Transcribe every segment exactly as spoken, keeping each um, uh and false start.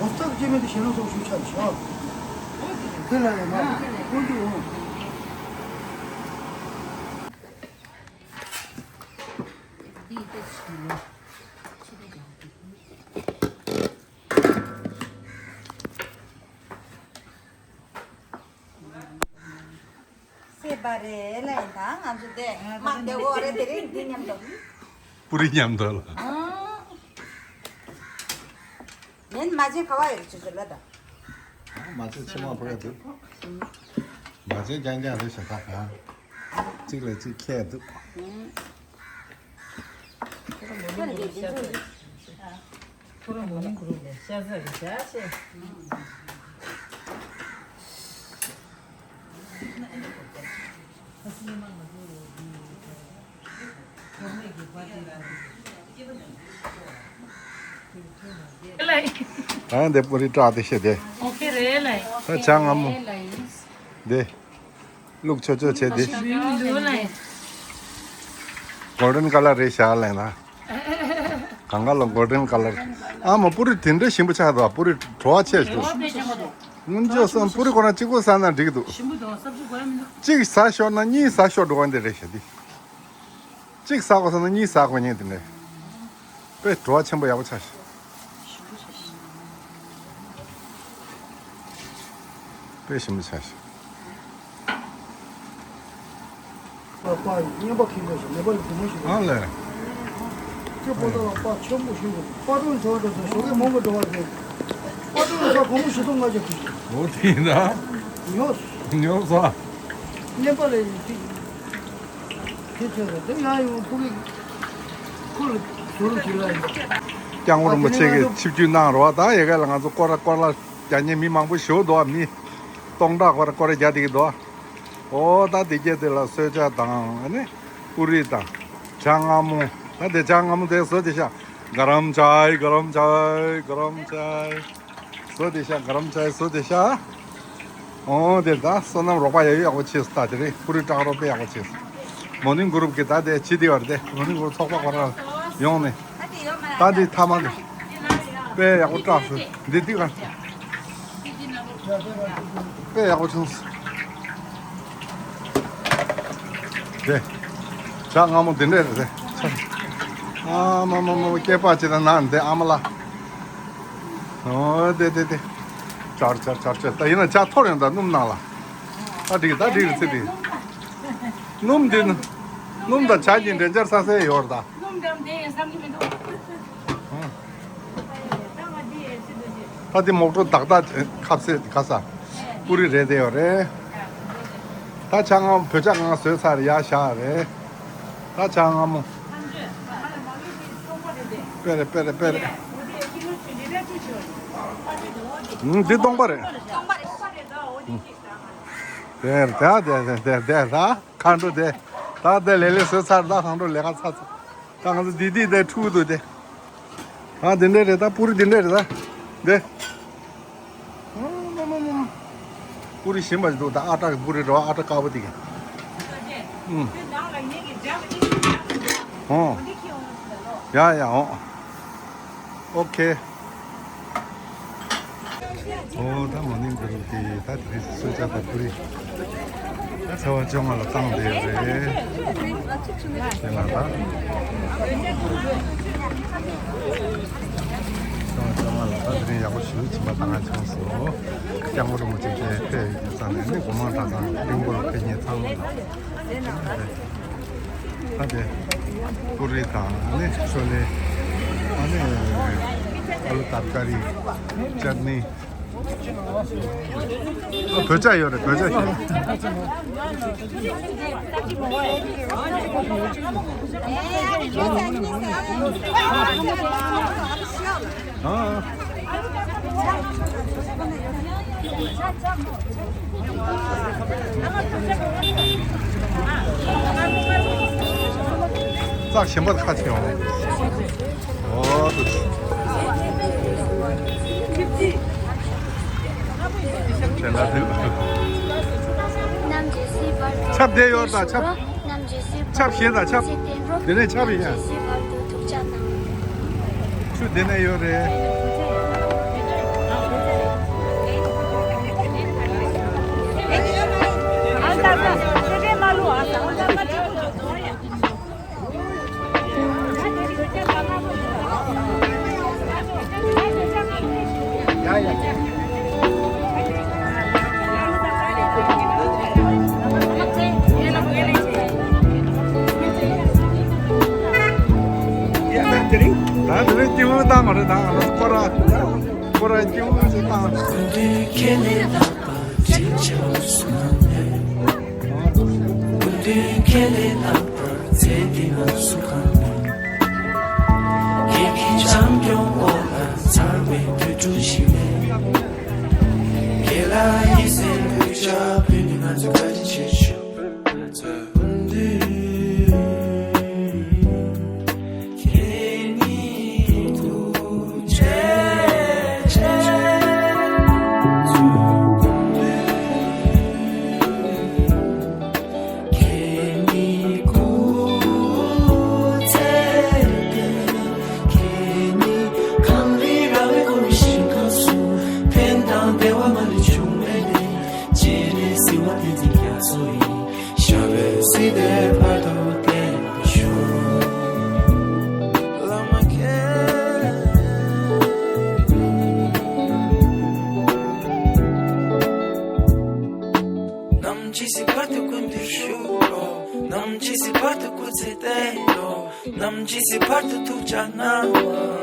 ཨོ་སྟག་སྐྱེ་མེད་དུ་ཞེ་ལོ་སོགས་ཞུ་ཆ་ཞོག་དེ་ལ་ཡང་མ་ཀུན་ཏུ་འོང་། སེ་བ་རེ་ལ་ཡིན་ད་ང་ཚོ་དེ་མ་བདེ་བོ་རེ་དེ་རིང་འདི་མཉམ་དུ། པུ་རི་མཉམ་དུ་ལ། ཡིན་མ་བྱན་ག་བ་ཡོད་ཆུ་ཚོད་ལ་ད། མ་བྱན་ཕྱི་མ་ཕོ་ཡ་འདུག་མ་བྱན་རྐྱང་རྐྱང་རེད་ཤག་ད་ག་གཅིག་ལ་གཅིག་ཁྱད་འདུག་ཁོ་རང་མོ་ནིང་གུ་རུབ་ལས་ཤ་ཟ་རེ་བྱ་ཆེ། ཨ་འདི་པུ་རི་བཀྲག་དེ་ཤེས་དེ། ཨོ་ཁེ་རེད་ལ། ད་བྱ་སྔ་མོ། དེ། བླུག་ཆོག་ཆོག་བྱས་ཏེ། གོལ་ཌན་ཀ་ལར་རེད་ཤག་ལབ་ན། གང་ག་ལ་གོལ་ཌན་ཀ་ལར། ཨ་མ་པུ་རི་དེ་འདྲ་ཞིམ་པོ་ཆགས་འདུག་པུ་རི་བྲོ་བ་ཆེ་ཞིག་འདུག་སྔོན་ཆད་སོང་པུ་རི་ཁོ་རང་གཅིག་པོ་ཟ་ན་འགྲིག་གི་འདུག་གཅིག་ཟ་ཤོར་ན་གཉིས་ཟ་ཤོར་འགྲོ་བ་འདི་རེད་ཤག་འདི། གཅིག་ཟ་དགོས་ཟེར་ན་གཉིས་ཟ་དགོས་ཉེན་དེ་འདྲ། དཔེ་བྲོ་བ་ཆེན་པོ་ཡག་པོ་ཆགས་ཤག་དཔེ་ཞིམ་པོ་ཆགས་ཤག་པ་པ་ཡིན། བརྙན་པ་ཁྱེད་འདྲ་ཞིག་ནེ་པ་ལི་བུ་མོ་ཞིག་རེད། ཨ་ལས། ཁྱེད་པོ་ཏ་ལ་པ་ཆེན་པོ་ཞིག་རེད། པ་ཏོན་ཚོ་འདྲ་ཚོ་ཞོགས་ཀས་མང་པོ་འགྲོ་བ་རེད། པ་ཏོན་ས་སྒོར་མོ་བཞི་སྟོང་ལྔ་བརྒྱ་ཁྲི་ཞིག་འོ་དེ་ཡིན་ན། ཉོ། ཉོ་ས། བརྙན་པ་ལས་ཅིག་དེ་ཚོ་རེད། དེ་ཡང་ཡང་ཕུག་གི་ཁུལ་ཟུར་གྱི་ལ་ཡིན། སྐྱབས་མགོན་རིན་པོ་ཆེ་གིས་ཆིབས་བསྒྱུར་གནང་རོགས། ད་ཡ་ག་ལ་ང་ཚོ་སྐོར་ར་སྐོར་ར་རྒྱག་མཁན་མི་མང་པོ་ཞིག་འདུག་མི་སྟོང་ཕྲག་སྐོར་ར་སྐོར་ར་རྒྱག་བསྡད་ཀྱི་འདུག་ཨོ་ད་དེ་སྐད་དེ་ལ་གསོལ་ཇ་དང་ཨ་ནི་པུ་རི་དང་ཇ་མངར་མོ། ད་དེ་ཇ་མངར་མོ་དེ་བཟོ་དེ་ཤ། ག་རམ་ཇའི་ག་རམ་ཇའི་ག་རམ་ཇའི། བཟོ་དེ་ཤ། ག་རམ་ཇའི་བཟོ་དེ་ཤ། ཨོ་དེ་ད་བསོད་ནམས་རོགས་པ་ཡག་ཡག་པོ་བྱས་སོང་། ད་དེ་རིང་པུ་རི་བཀྲག་རོགས་དཔེ་ཡག་པོ་བྱས་སོང་། མོ་ནིང་གུ་རུབ་ཀྱི་ད་དེ་བྱེད་དེ་བར་དེ་མོ་ནིང་གུ་རུབ་ཚོགས་པ་ཁོ་རང་ཡོང་ནས་ད་དེ་ཐ་མག་གི་དཔེ་ཡག་པོ་བཀྲག་སོང་། འདི་འདི་ག་དཔེ་ཡག་པོ་བྱུང་སོང་། དེ་ཇ་མངར་མོ་འདི་འདྲས་རེད། ཨ་མ་མ་མ་མ་སྐྱེས་པ་ཅིག་དང་ནང་འདི་ཨ་མ་ལ། ཨོ་དེ་དེ་དེ། ཅར་ཅར་ཅར་ཅར། ད་ཡིན་ན་ཇ་འཐོར་ཡོང་། ད་སྣུམ་ནང་ལ། ད་འགྲིག་ད་འགྲིག་རེད་ཚེ་འདི། སྣུམ་འདི་ནི། སྣུམ་དང་ཇ་གཉིས་འདྲེན་འབྱར་ས་ས་ཡོད་རེད་ད། སྣུམ་དང་འདི་ཡིན་བསམ་གྱི་མི་འདུག་ཨ། ད་ང་འདི་ཡིན་ཚེ་འདུག་ཅེས། ད་འདི་མོག་ཊོ་བདག་བདག་ཁ་ཟས་ཁ་ས། པུ་རི་རེད་དེ་ཡོད་རེད། ད་ཇ་མངར་མོ་བོད་ཇ་མངར་མོ་བཟོས་ཚར་རེད། ཡར་བཞག་རེད། ད་ཇ་མངར་མོ། དཔེ་རེད་དཔེ་རེད་དཔེ་རེད། ཨུ་འདི་སྟོང་པ་རེད། དེར་དེ་དེ་དེ་དེ་དེ་ད་མཁའ་འགྲོ་དེ། ད་དེ་ལས་ལས་བཟོས་ཚར། ད་མཁའ་འགྲོ་ལས་ཀ་ཚར་ཚར། ད་ང་ཚོ་འདི་འདི་དེ་འཁྲུག་འདུག་དེ། ཨ་འདི་འདྲས་རེད། ད་པུ་རི་འདི་འདྲས་རེད་ད། འདི། ཨ་མ་མ་མ་མ། པུ་རི་ཞིམ་པ་ཞིག་འདུག་ད་ཨ་ཊ་གི་པུ་རི་རེད་པ། ཨ་ཊ་དཀར་པོ་དེ་གི། ཨུམ། ཨོ། ཡ་ཡ་ཨོ། ཨོ་ཁེ། ཨོ་ད་མོ་ནིང་གུ་རུབ་དེ་ད་དེ་རིང་གསོལ་ཇ་དང་པུ་རི། ད་ཚེས་པ་བཅོ་ལྔ་ལ་བཏང་བསྡད་ཡོད་རེད། དེ་ལ་ད། ཚེས་པ་བཅོ་ལྔ་ལ་ད་དེ་རིང་ཡག་པོ་ཞེ་པོ་ཅིག་མ་བཏང་ང་བྱུང་སོང་། སྐྱབས་མགོན་རིན་པོ་ཆེ་མཇལ་ཕེབས་ཡོད་ཙང་ནས་ནི་སྒོ་མང་གྲྭ་ཚང་གླིང་སྐོར་ཕེབས་མཁན་ཚང་མ་ལ། ད་དེ་པུ་རི་དང་ནི་ཤོ་ལེ། ཨ་ནི་ཨ་ལུ་ཏར་ཀ་རི། ཅར་ནི། ཨ་བོད་ཇ་ཡོད་རེད། བོད་ཇ་ཞིག་རྩ་ཆེན་པོ་ཁ་ཆེ་འོང་། ཨོ་ཏུ། དེ་ལ་དེ་ལ། ཆབ་བདེ་ཡོད་ད་ཆབ། ཆབ་བཞེས་ད་ཆབ། དེ་ནས་ཆབ་ཡིན་ཡ། ཆུ་དེ་ནས་ཡོད་རེད། ད་དེ་རིང་སྐྱིད་པོ་བཏང་མ་རེད། ད་ང་ཚོ་སྐོར་ར་སྐོར་ར་སྐྱིད་པོ་ཞིག་བཏང་། ནམ་འཆི་སྲིད་བར་དུ་ཀུན་ཏུ་བཞུགས་རོགས། ནམ་འཆི་སྲིད་བར་དུ་སྐུ་ཚེ་བརྟན་རོགས། ནམ་འཆི་སྲིད་བར་དུ་ཐུགས་ཅག་གནང་རོགས།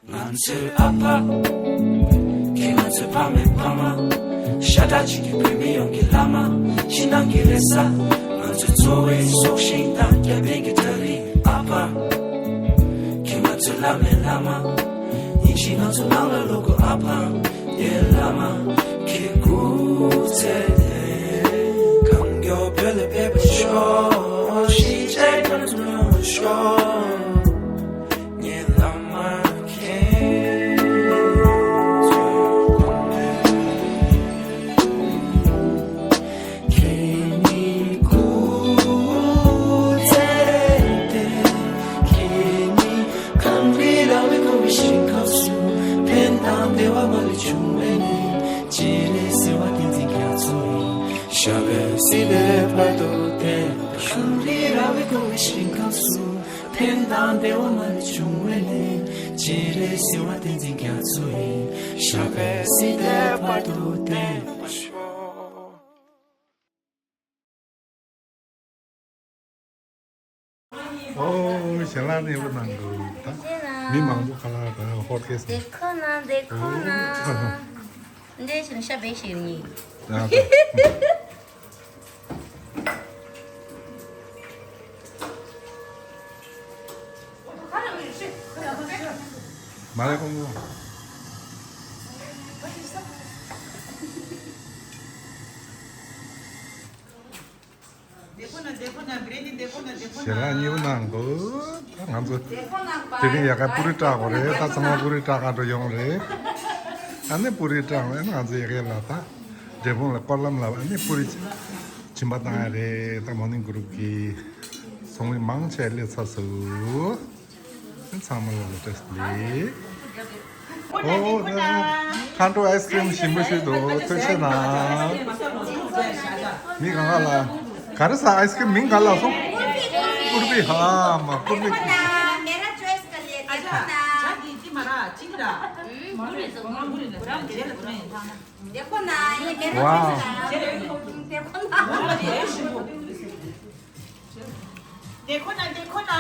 ང་ཚོའི་ཨ་ཕ། ཁྱེད་ང་ཚོའི་ཕ་མའི་ཕ་མ། ཤ་ཁྲག་གཅིག་གི་བོད་མི་ཡོངས་ཀྱི་བླ་མ། ཕྱི་ནང་གི་རེ་ས། ང་ཚོའི་འཚོ་བའི་སྲོག་ཤིང་དང་རྒྱབ་རྟེན་གྱི་གྲ་སྒྲིག་ཨ་ཕ། ཁྱེད་ང་ཚོའི་བླ་མའི་བླ་མ། ཉིན་ཞིག་ང་ཚོ་ནང་ལ་ལོག་དགོས་ཨ་ཕ། ངའི་བླ་མ། ཁྱེད་སྐུ་ཚེ་བརྟན། གང་མགྱོགས་བོད་ལ་ཕེབས་པར་ཤོག་གཞིས་བྱེས་ཁམས་གསུམ་ཡོངས་ལ་ཤོག་ངའི་བླ་མ་ཁྱེད། ཁྱེད་ཉིད་སྐུ་ཚེ་བརྟན། ཁྱེད་ཉིད་གངས་རི་ར་བས་བསྐོར་བའི་ཞིང་ཁམས་སུ། ཕན་དང་བདེ་བ་མ་ལུས་འབྱུང་བའི་གནས། སྤྱན་རས་གཟིགས་དབང་བསྟན་འཛིན་རྒྱ་མཚོ་ཡི། ཞབས་པད་སྲིད་མཐའི་བར་དུ་བརྟན། གངས་རི་ར་བས་བསྐོར་བའི་ཞིང་ཁམས་སུ། ཕན་དང་བདེ་བ་མ་ལུས་འབྱུང་བའི་གནས། སྤྱན་རས་གཟིགས་དབང་བསྟན་འཛིན་རྒྱ་མཚོ་ཡི། ཞབས་པད་སྲིད་མཐའི་བར་དུ་བརྟན། ཨོ། ཞལ་ལག་ནས་འུ་གནང་འདུག་ད། མི་མང་པོ་ཁ་ལག་དང་ཧོ་ཐེ་སི་ནས། དེ་ཁོ་ན་དེ་ཁོ་ན། འདྲེ་ཞིག་ཤ་བེ་ཞིག་ནི། ད་ད། མ་རེད་ཁོང་ཁོང་། ཞལ་ལག་གཉིས་པོ་གནང་དགོས། ད་ང་ཚོ་དེ་རིང་ཡ་ག་པུ་རི་སྐྲག་དགོས་རེད། ད་ཚང་མ་པུ་རི་སྐྲག་ག་འགྲོ་ཡོང་རེད། ཨ་ནི་པུ་རི་སྐྲག་ན་ང་ཚོ་ཡ་ག་ལ་ད་འབྲས་སྤུངས་ལ་སྐོར་ལམ་ལ་ཨ་ནི་པུ་རི་སྦྱིན་པ་བཏང་ཡ་རེད། ད་མོར་ནིང་གུ་རུབ་ཀྱི་ཚོང་མི་མང་ཆེ་སླེབས་ཚར་སོང་། ཚང་མ་ལ་བཀྲ་ཤིས་བདེ་ལེགས། ཨོ། མཁའ་འགྲོ་ཨའི་སི་ཀྲིམ་ཞིམ་པོ་ཞིག་འདུག་ཐུགས་རྗེ་གནང་། མི་གང་ག་ལ། ག་རེ་ཟ། ཨའི་སི་ཀྲིམ་མིང་ག་ལ་སོང་། ཀུར་བི། ཧ་མ་ཀུར་བི། देखो ना, ये मेरा वा। देखो ना। देखो ना, देखो ना।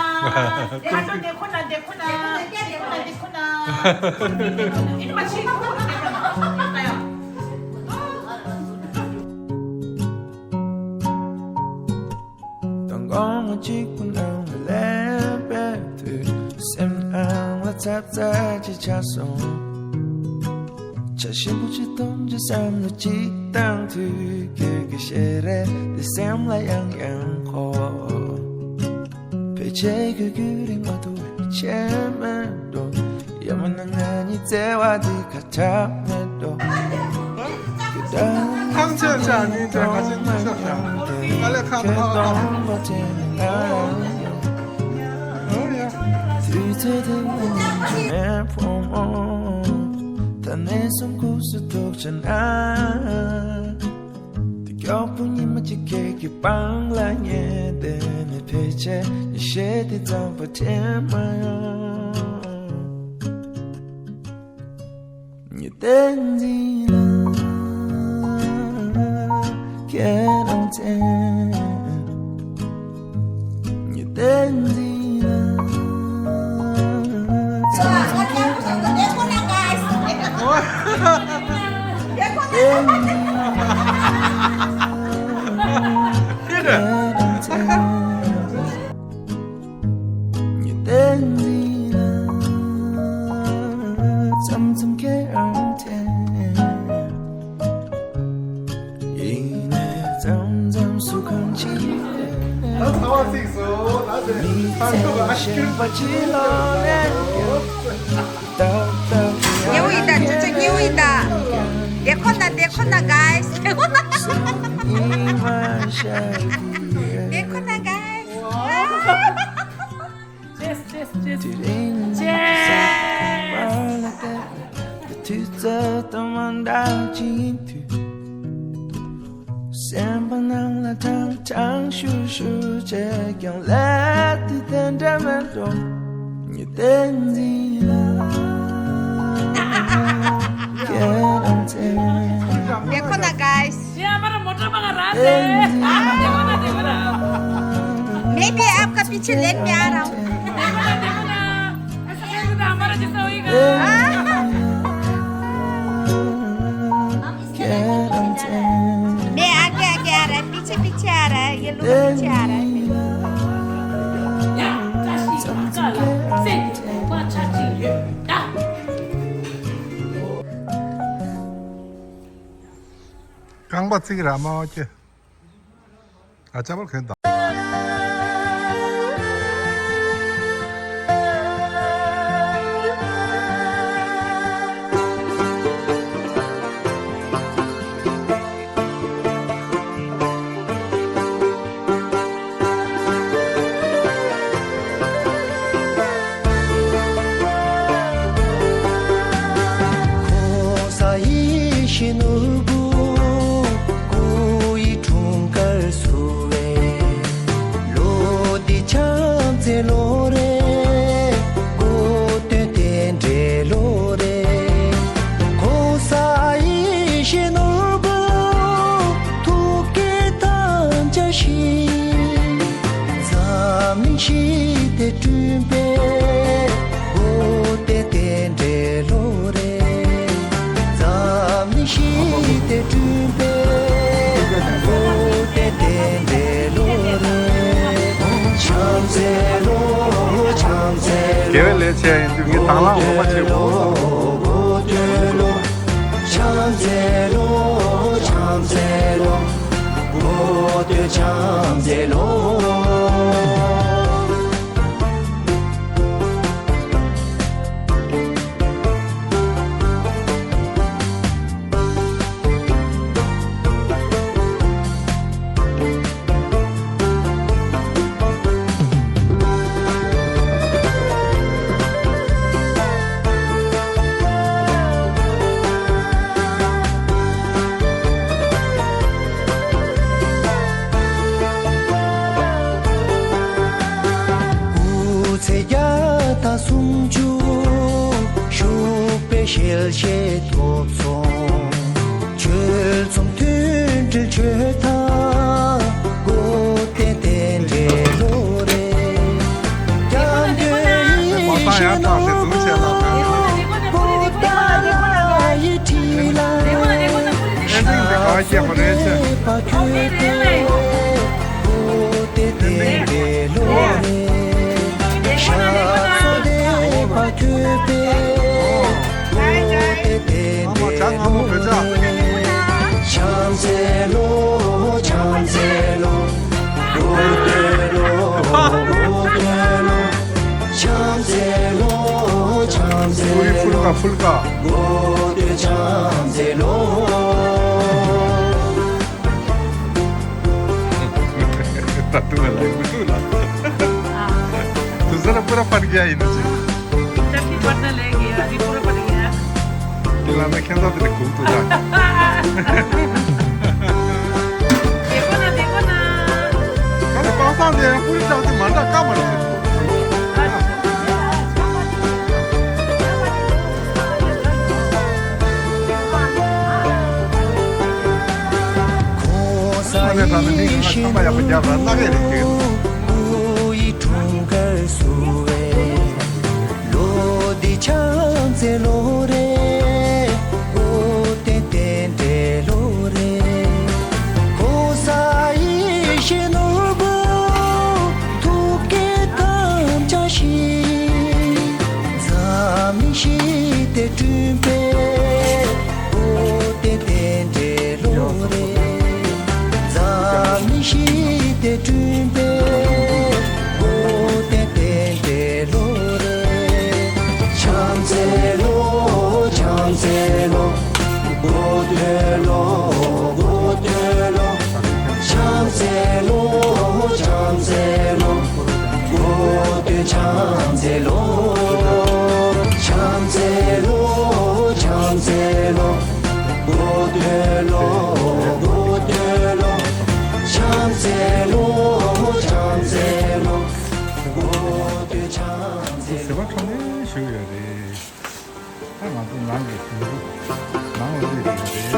देखो ना, देखो ना, देखो ना। देखो ना, देखो ना। इन मछली को देखो ना। དང་དགོང་མོ་གཅིག་པུ་ནང་ལ་ལེན་པའི་དུས། སེམས་ནང་ལ་ཚབ་ཚ་ཅིག་ཆགས་སོང་། བྱ་ཞིམ་པོ་ཅིག་འཐུང་ཅིག་བསམ་བློ་ཅིག་བཏང་དུས། ཁྱོད་ཀྱི་ཞལ་རས་དེ་སེམས་ལ་ཡང་ཡང་འཁོར། ཆེ་གི་རྒྱུ་རིང་མ་ཐུ་ཆེ་མེད་འགྲོ། ཡ་མ་ན་ང་གཉིས་བརྩེ་བ་འདི་ཁ་ཆག་མེད་འགྲོ། ཁང་ཆེན་ཆགས་ནི་དེ་ཁ་ཆེན་ཆགས་ཆགས་ཨ་ལས་ཁང་ཐོག་ཁང་ཐོག་ཨོ་ཡ། དུས་ཚོད་དེ་ནི་མེད་ཕོ་མོ། ད་ནས་བཟུང་ཁུག་སུ་ཐུག་ཆ་ན། དེ་མགྱོགས་པོ་ཉི་མ་གཅིག་ཁྱེད་ཀྱི་པང་ལ་ཉལ་བསྡད་ནས་ཕལ་ཆེར་ཉི་ཤེལ་དེ་ཙམ་པ་དྲན་མ་ཡོང་། ཉི་བསྟན་འཛིན་ལ་ཁྱེད་རང་མཚན། ཉི་བསྟན་འཛིན་ལ། ཉི་བསྟན་འཛིན་ལ། མཚམས་མཚམས་ཁྱེད་རང་མཚན། ཡིན་ནའི་མཚམས་མཚམས་སུ་གང་ཅི། ད་ཚ་བ་གཙིགས་སོ་ད་དེ་མི་ཚེ་གཞན་པ་ཅི་ལོ་ནས། ཏག་ཏག་ཉེ་བོ་ཡིན་ད་ཇོ་ཇོ་ཉེ་བོ་ཡིན་ད། དེ་ཁོ་ན་དེ་ཁོ་ན་གཱས། ཉི་མ་ཤར་གྱི་རེད། དེ་ཁོ་ན་གཱས། Cheers, cheers, cheers. དུས་རིང་། Cheers. པར་ལ་བལྟས་པའི་དུས་ཚོད་དང་མ་འདྲ་ཅིག་ཡིན་དུས། སེམས་པ་ནང་ལ་ཁྲང་ཁྲང་ཤུར་ཤུར་བྱས་ཀྱང་ལས་དེ་དེ་འདྲ་མེད་འགྲོ། ཉི་བསྟན་འཛིན་ལ། ཁྱེད་རང་མཚན། देखो ना गाइस। ये हमारा मोटर वाला राज है। देखो ना, देखो ना। मैं भी आपका पीछे लेन में आ रहा हूँ। देखो ना, देखो ना। ऐसा करेगा तो हमारा जैसा होएगा। मैं आगे आगे आ रहा है, पीछे पीछे आ रहा है, ये लोग पीछे आ रहा है। རྐང་པ་བརྩིགས་ར་མ་བ་ཀྱེ། ཨ་ཅག་པར་གོན་དང་། ཁོང་ས་ཡི་ཤི་ནུར་བུ་ཀུ་ཡི་འཁྲུངས་སྐར་བསུ་བའི་ལོ་འདི་ཆང་ཚེ་ལོ་རེད། གོ་སྟོན་རྟེན་འབྲེལ་ལོ་རེད། ཁོང་ས་ཡི་ཤི་ནུར་བུ་ཐུགས་བསྐྱེད་དམ་བཅའ་བཞིན། འཛམ་གླིང་ཞི་བདེ་བསྐྲུན་པའི་གོ་སྟོན་རྟེན་འབྲེལ་ལོ་རེད། འཛམ་གླིང་ཞི་བདེ་བསྐྲུན་པའི་གོ་སྟོན་རྟེན་འབྲེལ་ལོ་རེད། བྱམས་བརྩེ་ལོ། བྱམས་བརྩེ་ལོ། དགེ་བའི་ལས་བྱས་ཡིན་དུས་ངས་དང་བླངས་འོང་མ་བྱེད་གོ། བྱམས་བརྩེ་ལོ། བྱམས་བརྩེ་ལོ། གོ་སྟོན་བྱམས་བརྩེ་ལོ། སྐུ་ཚེ་བརྒྱ་དང་སུམ་ཅུ་བཞུགས་པའི་ཞལ་བཞེས་ཐོབ་སོང་། ཆོལ་གསུམ་མཐུན་སྒྲིལ་ཆོས་དང་གོ་སྟོན་རྟེན་འབྲེལ་ལོ་རེད། སྐྱབས་མགོན་ཡིད་བཞིན་ནོར་བུ་པོ་ཏཱ་ལ་ཡི་ཁྲི་ལ་ཕྱག་འཚལ་བ་གུས་པས་གོ་སྟོན་རྟེན་འབྲེལ་ལོ་རེད། ཞབས་སོར་དད་པ་གུས་པས་གོ་སྟོན་རྟེན་འབྲེལ་ལོ་རེད། བྱམས་བརྩེ་ལོ། བྱམས་བརྩེ་ལོ། གོ་སྟོན་ལོ། གོ་སྟོན་ ཕུལ་ཀ། ད་དུང་ལ་མི་འདུག་ལ། དུ་ས་ལ་པུ་ར་པར་གྱི་ཡིན་ནི་ཅི། ཅ་ཁི་པར་ད་ལེ་གི་ཡ་རི་པུ་ར་པར་གྱི་ཡ། དེ་ལ་ན་ཁྱེད་ཚོ་དེ་ལ་གུག་ཏུ་ད། དེ་གོ་ན་དེ་གོ་ན། ད་ལ་པ་སངས་དེ་ཡང་པུ་རི་ཅང་དེ་མ་འདྲ་ཀ་མ་རེད། ཁོང་ས་ཡི་ཤིང་ནོར་བུ་ཡི་འཁྲུངས་སྐར་བསུ་བའི་ལོ་འདི་བྱམས་བརྩེའི་ལོ་རེད། ཨོ་ཏན་ཏན་འདྲའི་ལོ་རེད། ཁོ་ས་ཡི་ཤེས་ནོར་བུ་ཐུགས་བསྐྱེད་དམ་བཅའ་བཞིན། འཛམ་གླིང་ཞི་བདེ་བསྐྲུན་པའི་ཨོ་ཏན་ཏན་འདྲའི་ལོ་རེད། འཛམ་གླིང་ཞི་བདེ་བསྐྲུན་པའི་ཨོ་ཏན་ཏན་འདྲའི་ལོ་རེད། བྱམས་བརྩེའི་ལོ། བྱམས་བརྩེའི་ལོ། གོ་ཐོས་ལོ། གོ་ཐོས་ལོ། བྱམས་བརྩེའི་ལོ། བྱམས་བརྩེའི་ལོ། གོ་ཐོས་བྱམས་བརྩེའི་ལོ། བྱམས་བརྩེའི་ལོ། བྱམས་བརྩེའི་ལོ། གོ་ཐོས་ལོ། གོ་ཐོས་ལོ། བྱམས་བརྩེའི་ལོ། བྱམས་བརྩེའི་ལོ། གོ་ཐོས་བྱམས་བརྩེའི་ལོ། ཟེར་བ་ཁྲོམ་ནས་ཞུ་ཡོད་རེད། ད་ང་ཚོ་ནང་གི་དུམ་བུ་ནང་ལ་སླེབས་ཡོད་རེད།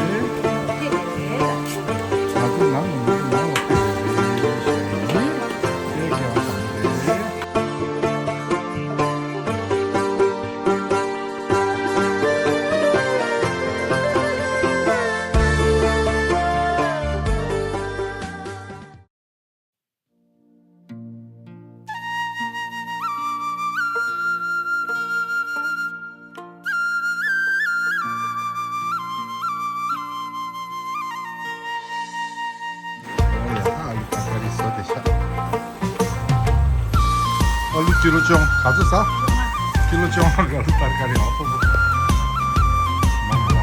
ང་ཚོ་ནང་ལ་མི་ནང་ལ་སླེབས་ཡོད་རེད་ཞེས་ཡིན། དེ་ཁྱེད་རང་བསམ་རེད། ཨ་ལུ་ཀི་ལོ་བཅོ་ལྔ་ག་ཚོད་ཟ། ཀི་ལོ་བཅོ་ལྔ་ག་ལུ་ཏར་ཀ་རི་ཨ་ཕོ་ཕོ། མ་ང་ལ།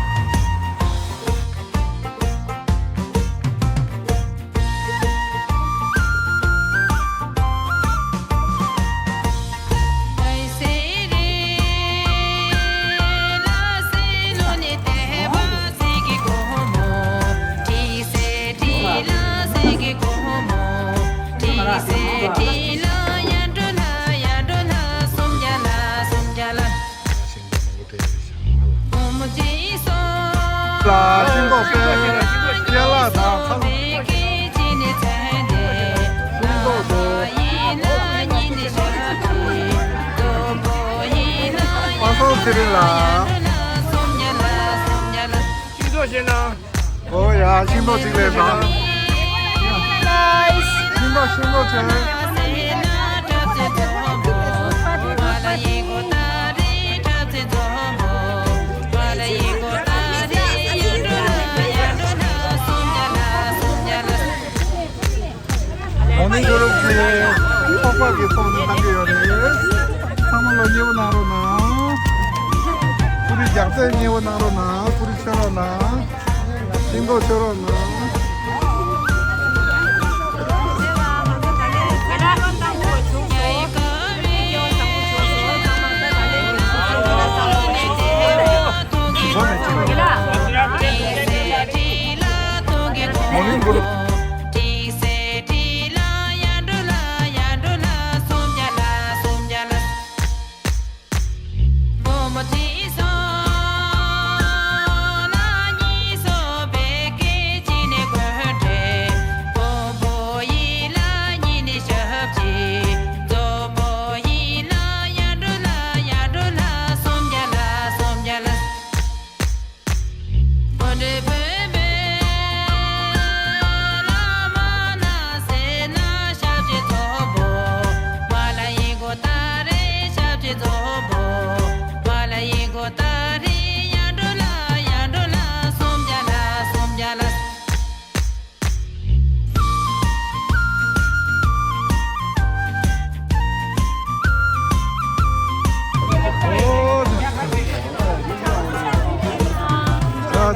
ལ་ཤིང་ཏོག་སྤེལ། ཡ་ལ་དང་ཚང་། ཤིང་ཏོག་དེ། པ་སངས་ཚེ་རིང་ལགས། ཤིང་ཏོག་བཞེས་ན། ཨོ་ཡ། ཤིང་ཏོག་གཅིག་ལས་དང་། ཤིང་ཏོག་ཤིང་ཏོག་བྱས། མོ་ནི་གུ་རུབ་ཀྱི་ཚོགས་པ་གི་ཚོགས་འདུ་གནང་གི་ཡོད་རེད། ཚང་མ་ལ་མཉེས་པོ་གནང་རོགས་གནང་། ཀུ་རི་རྒྱག་རྩེ་མཉེས་པོ་གནང་རོགས་གནང་། ཀུ་རི་མཆོད་རོགས་གནང་། ཤིང་ཏོག་མཆོད་རོགས་གནང་། མོ་ནི་གུ་རུབ།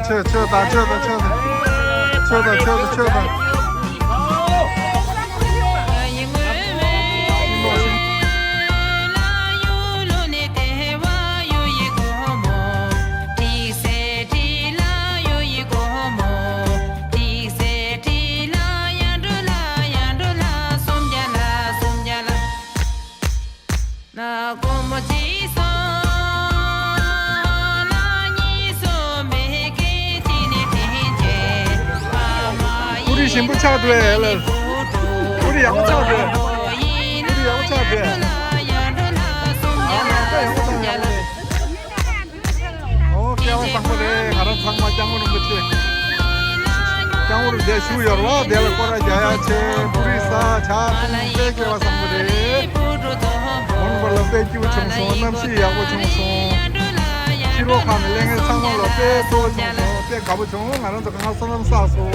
ཆོས་ཆོས་དང་ཆོས་དང་ཆོས་དང་ཆོས་དང་ཆོས་དང་ཆོས་དང་། ཀུ་རི་ཞིམ་པོ་ཆགས་འདུག་ཨེ་ལ། ཀུ་རི་ཡག་པོ་ཆགས་འདུག་ཀུ་རི་ཡག་པོ་ཆགས་འདུག་ཨ་ནང་ད་ཡག་པོ་ཆགས་ཡག་པོ་རེད། ཨོ་སྐལ་བ་བཟང་པོ་རེད། ང་རང་ཚང་མ་སྐྱབས་མགོན་རིན་པོ་ཆེ། སྐྱབས་མགོན་རིན་པོ་ཆེ་བཞུགས་ཡོད་རེད་བ། དེ་ལ་སྐོར་ར་རྒྱག་ཡག་ཆེད་པུ་རི་ས་ཆ་ཐུང་དཔེ་སྐལ་བ་བཟང་པོ་རེད། མོན་པ་ལ་དཔེ་སྐྱིད་པོ་བྱུང་སོང་། གནམ་གཤིས་ཡག་པོ་བྱུང་སོང་། ཕྱི་ལོགས་ཁང་ནས་སླེབས་མཁན་ཚང་མ་ལ་དཔེ་སྤྲོ་བོ་བྱུང་སོང་། དཔེ་དགའ་པོ་བྱུང་། ང་རང་ཚོ་གང་ག་སོ་ནམ་བསགས་སོང་།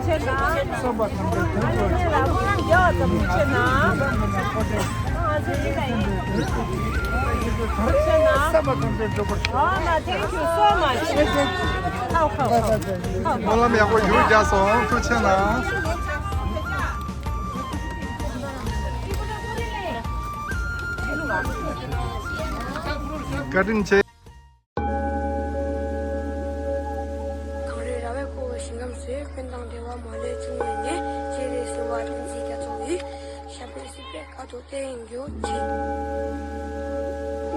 Thank you so much. སྨོན་ལམ་ཡག་པོ་ཞུ་རྒྱག་སོང་། ཐུགས་རྗེ་གནང་། བཀའ་དྲིན་ཆེ། གངས་རིའི་ར་བས་བསྐོར་བའི་ཞིང་ཁམས་སུ། ཕན་དང་བདེ་བ་མ་ལུས་འབྱུང་བའི་གནས། སྤྱན་རས་གཟིགས་དབང་བསྟན་འཛིན་རྒྱ་མཚོ་ཡི། ཞབས་པད་སྲིད་པའི་བཀའ་དྲིན་དེ་ཡིས་འགྱུར་ཅིག་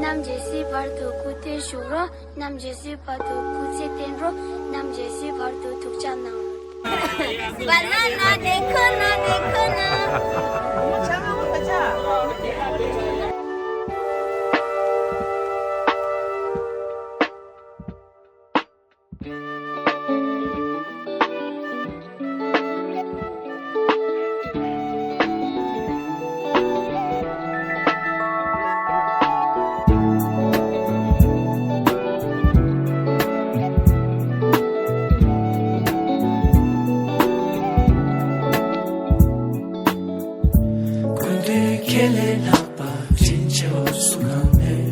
ནམ་མཁའི་བར་དུ་སྐུ་མདུན་བཞུགས་རོགས། ནམ་མཁའི་བར་དུ་སྐུ་ཚེ་བརྟན་རོགས། ནམ་མཁའི་བར་དུ་ཐུགས་ཅག་གནང་། Banana, देखो ना, देखो ना। སྐུ་མདུན་ཁྱེད་ལས་ལྷག་པ་དྲིན་ཆེ་བ་སུ་གང་མེད།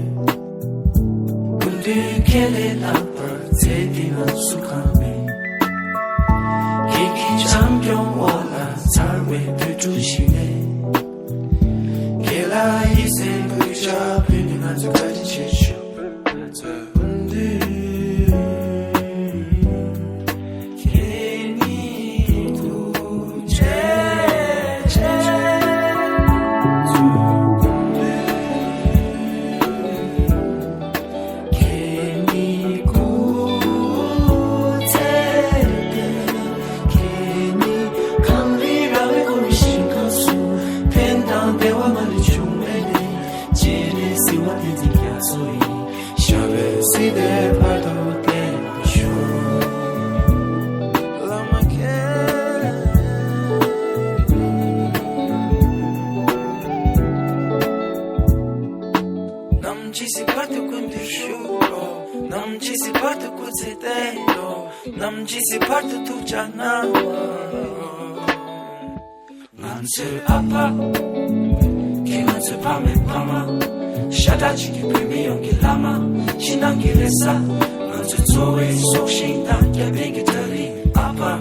སྐུ་མདུན་ཁྱེད་ལས་ལྷག་པར་མཛད་དེ་ང་སུ་གང་མེད། ཁྱེད་ཀྱི་བྱམས་སྐྱོང་འོག་ལ་མཚར་བའི་བོད་ཕྲུག་ཞིག་ལས། དགེ་ལགས་ཡིད་སེམས་ཀུན་བྱ་བོད་ནི་ང་ཚོ་བཀའ་དྲིན་ཆེ་ཞུ། སྐུ་མདུན། ཞབས་པད་སྲིད་པའི་བར་དུ་བརྟན་པར་ཤོག་བླ་མ་མཁྱེན། ནམ་མཁའི་བར་དུ་ཀུན་ཏུ་བཞུགས་རོགས། ནམ་མཁའི་བར་དུ་སྐུ་ཚེ་བརྟན་རོགས། ནམ་མཁའི་བར་དུ་ཐུགས་ཅག་གནང་། ང་ཚོའི་ཨ་ཕ། ཁྱེད་ང་ཚོའི་ཕ་མའི་ཕ་མ། ཤ་ཁྲག་གཅིག་གི་བོད་མི་ཡོངས་ཀྱི་བླ་མ། ཕྱི་ནང་གི་རེ་ས། ང་ཚོའི་འཚོ་བའི་སྲོག་ཤིང་དང་རྒྱབ་རྟེན་གྱི་གྲལ་རིམ་ཨ་ཕ།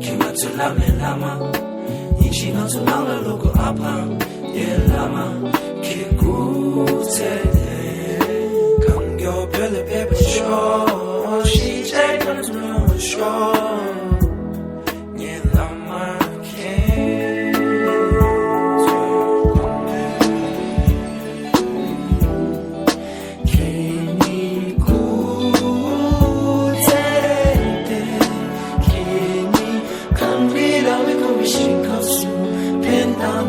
ཁྱེད་ང་ཚོའི་བླ་མའི་བླ་མ། ཉིན་ཞིག་ང་ཚོ་ནང་ལ་ལོག་དགོས་ཨ་ཕ། ངའི་བླ་མ། ཁྱེད་སྐུ་ཚེ་བརྟན། གང་མགྱོགས་བོད་ལ་ཕེབས་པར་ཤོག་ཞི་བྱེད་ཁམས་སུ་ཡོང་བར་ཤོག་ངའི་བླ་མ་མཁྱེན། ཁྱེད་ཉིད་སྐུ་ཚེ་བརྟན། ཁྱེད་ཉིད་གངས་རི་ར་བས་བསྐོར་བའི་ཞིང་ཁམས་སུ་ཕན་དང་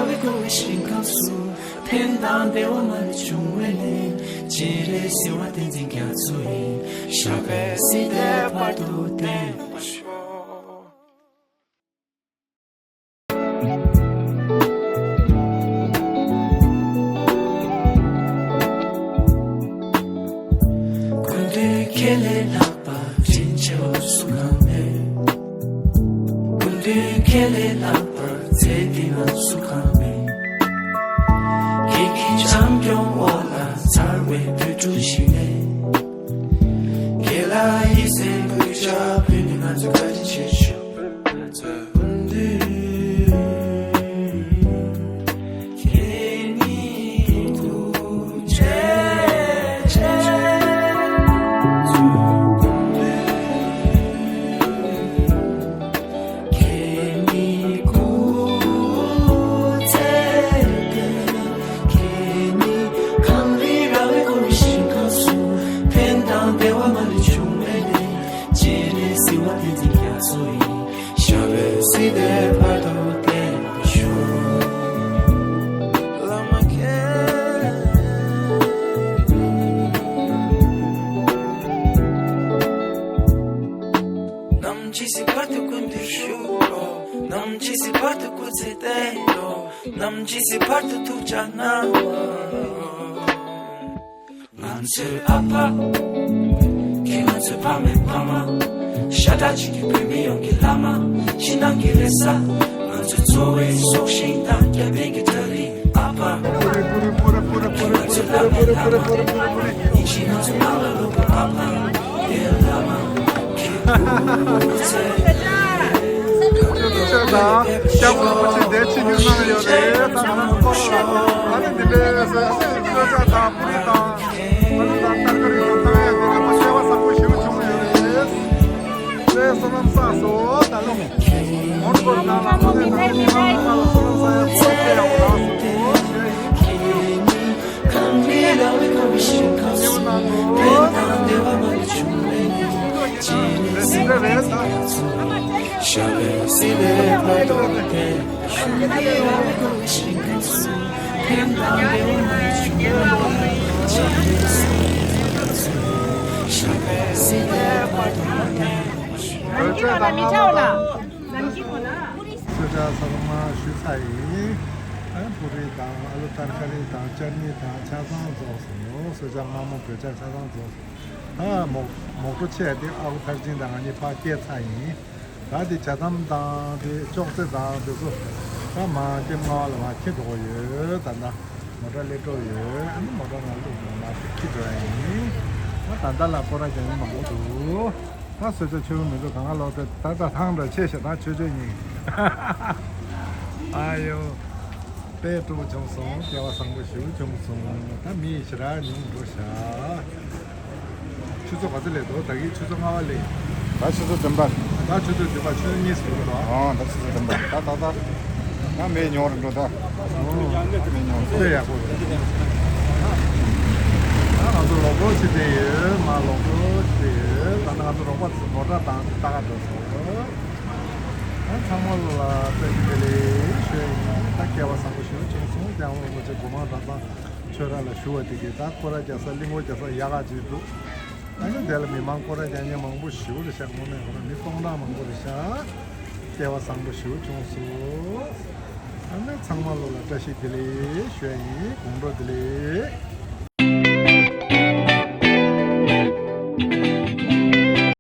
བའི་འཁོར་བའི་ཞིང་ཁམས་སུ། ཕན་དང་བདེ་བ་མ་ལུས་འབྱུང་བའི་གནས། སྤྱན་རས་གཟིགས་དབང་བསྟན་འཛིན་རྒྱ་མཚོ་ཡི། ཞབས་པད་སྲིད་མཐའི་བར་དུ་བརྟན་པར་ཤོག། ཀུན་འདུས་ཁྱེད་ལས་ལྷག་པ་དྲིན་ཆེ་བ་སུ་གང་མེད། ཀུན་འདུས་ཁྱེད་ལས་ལྷག་པར་ཚེ་འདི་ན་སུ་གང་མེད། ཁྱེད་ཀྱི་བྱམས་སྐྱོང་འོག་ལ་མཚར་བའི་བོད་ཕྲུག་ཞིག་ནས། ཁྱེད་ལ་ཡིད་སེམས་གུས་ཕྱག་ཕུལ་ནས་ང་ཚོས་བཀའ་དྲིན་ཆེ་ཞུ། ཀུན་འདུས། ཁྱེད་ཉིད་ཐུགས་རྗེ་ཆེ། ཁྱེད་ཉིད་སྐུ་ཚེ་བརྟན། ཁྱེད་ཉིད་ཁམས་རིག་ར་བའི་འཁོར་བའི་ཞིང་ཁམས་སུ། ཕན་དང་བདེ་བ་མ་ལུས་འབྱུང་བའི་གནས། སྤྱན་རས་གཟིགས་དབང་བསྟན་འཛིན་རྒྱ་མཚོ་ཡི། ཞབས་པད་སྲིད་མཐའི་བར་དུ་བརྟན་པར་ཤོག། བླ་མ་མཁྱེན། ནམ་འཆི་སའི་བར་དུ་ཀུན་འདུས་ཞུ་རོགས། ནམ་འཆི་སའི་བར་དུ་སྐུ་ཚེ་བརྟན་རོགས། ནམ་འཆི་སའི་བར་དུ་ཐུགས་ཅག་གནང་རོགས། ང་ཚོའི་ཨ་ཕ། ཁྱེད་ང་ཚོའི་ཕ་མའི་ཕ་མ། ཤ་ཁྲག་གཅིག་གི་བོད་མི་ཡོངས་ཀྱི་བླ་མ། ཕྱི་ནང་གི་རེ་ས། ང་ཚོའི་འཚོ་བའི་སྲོག་ཤིང་དང་རྒྱབ་རྟེན་གྱི་བྲག་རི་ཨ་ཕ། ཁྱེད་ང་ཚོའི་བླ་མའི་བླ་མ། ཡིན་ཕྱིན་ང་ཚོའི་ནང་ལ་ལོག་པའི་ཨ་ཕ། ཆོས་དང་སྐྱབས་མགོན་རིན་པོ་ཆེ་འདས་ཕྱིན་གྱི་གནང་ཡོད་རེད། ད་ང་ཚོ་ཚོགས་ལ་ཨ་ནི་འདི་འདྲའི་གསོལ་ཇ་དང་པུ་རི་དང་ཨ་ནི་དང་ཏར་ཀ་རི་ཡང་བཏང་ཡ་དེ་ལ་ད་སྐལ་བ་བཟང་པོ་ཞེ་པོ་བྱུང་ཡོད་རེད། ལས་བསོད་ནམས་བསགས་སོ་ད་ལོ་མོ་ཧོར་གོར་ནང་ལ་ཁོ་ཚོའི་ནང་མི་མང་མང་ལ་བསོད་ནམས་བསགས་ཡ་ཚོགས་སྤེལ་ཡག་པོ་རག་སོང་ཞེས་ཡིན། གང་རེད་རང་རེ་གང་རེ་ཞིག་གང་སོང་། ཕན་དང་བདེ་བ་མ་ལུས་འབྱུང་བའི་གནས། སྤྱན་རས་གཟིགས་དབང་བསྟན་འཛིན་རྒྱ་མཚོ་ཡི། ཞབས་པད་སྲིད་མཐའི་བར་དུ་བརྟན། གང་རེད་རང་རེ་གང་རེ་ཞིག་གང་སོང་། ཕན་དང་བདེ་བ་མ་ལུས་འབྱུང་བའི་གནས། སྤྱན་རས་གཟིགས་དབང་བསྟན་འཛིན་རྒྱ་མཚོ་ཡི། ཞབས་པད་སྲིད་མཐའི་བར་དུ་བརྟན། གསོལ་ཇ་ཚང་མ་ཞུས་ཚར་ཡིན། ཨ་པུ་རི་དང་ཨ་ལུ་ཏར་ཀ་རི་དང་ཅར་ནི་དང་ཆ་ཚང་རྫོགས་སོང་། གསོལ་ཇ་མངར་མོ་གོས་ཆ་ཆ་ཚང་རྫོགས་སོང་། ཨ་མོག་མོག་ཏོ་ཆེ་དེ་ཨ་ཁུ་ཐར་ཅིན་དང་ང་གཉིས་ཕར་སྐྱེལ་ཚར་ཡིན། ད་དེ་ཇ་དམ་དང་དེ་ཅོག་ཙེ་དང་དེ་ཚོ་ད་མ་ཀེམ་ལྔ་བ་ལ་མ་ཁྱེར་འགྲོ་གི་ཡོད། ད་ལྟ་མོ་ཊ་སླེབས་འགྲོ་ཡོད། ཨ་ནི་མོ་ཊ་ནང་བླུགས་འགྲོ་མ་ཁྱེར་འགྲོ་ཡ་ཡིན། ད་ད་ལྟ་ལ་སྐོར་ར་རྒྱག་ཡུལ་མང་པོ་འདུག་ད་གསོལ་ཇ་མཆོད་ཀྱི་མི་འདུག་གང་ག་ལོག་སྟེ་ད་ལྟ་ཐང་འདྲ་ཆེ་ཤག་ད་ཆོས་ཆོས་ཉིན། ཨ་ཡོ། དཔེ་སྤྲོ་པོ་བྱུང་སོང་། སྐལ་བ་བཟང་པོ་ཞེ་པོ་བྱུང་སོང་། ད་མི་ཞེ་དྲག་ཉུང་འགྲོ་ཤག་ཆུ་ཚོད་ག་ཚོད་སླེབས་འདུག་ད་གིན་ཆུ་ཚོད་ལྔ་པ་སླེབས། ད་ཆུ་ཚོད་བདུན་པ། ད་ཆུ་ཚོད་བདུན་པ་ཆུ་ཚོད་གཉིས་སུ་འགྲོ་འདུག་ཨང་ད་ཆུ་ཚོད་བདུན་པ། ད་ད་ད། ད་མི་ཉུང་རུ་འགྲོ་ད། ཨོ། མི་ཉུང་། དཔེ་ཡག་པོ་རེད། ད་ང་ཚོ་ལོག་འགྲོ་བྱེད་དེ་ཡོད། མ་ལོག་འགྲོ་བྱེད་དེ་ཡོད། ད་ང་ཚོ་རོགས་པ་ཚོ་མོ་ཊ་བཏང་ལྟ་ག་འགྲོ་སོང་། ད་ཚང་མ་ལོ་ལ་བཀྲ་ཤིས་བདེ་ལེགས་ཞུ་ཡ་ཡིན། ད་སྐལ་བ་བཟང་པོ་ཞེ་པོ་བྱུང་སོང་། སྐྱབས་མགོན་རིན་པོ་ཆེ་སྒོ་མང་གྲྭ་ཚང་ཆོས་ར་ལ་བཞུགས་པ་དེ་གིས་ད་སྐོར་ར་རྒྱག་ས་གླིང་སྐོར་རྒྱག་ས་ཡག་ག་ཅིག་འདུག་ཨ་ནི་དེ་ལ་མི་མང་སྐོར་ར་རྒྱག་མཁན་མང་པོ་ཞེ་པོ་རེད་ཤག་དངོས་གནས་ཁོ་རང་མི་སྟོང་ཕྲག་མང་པོ་རེད་ཤག་སྐལ་བ་བཟང་པོ་ཞེ་པོ་བྱུང་སོང་། ཨ་ནི་ཚང་མ་ལོ་ལ་བཀྲ་ཤིས་བདེ་ལེགས་ཞུ་ཡ་ཡིན། དགོང་དྲོ་བདེ་ལེགས།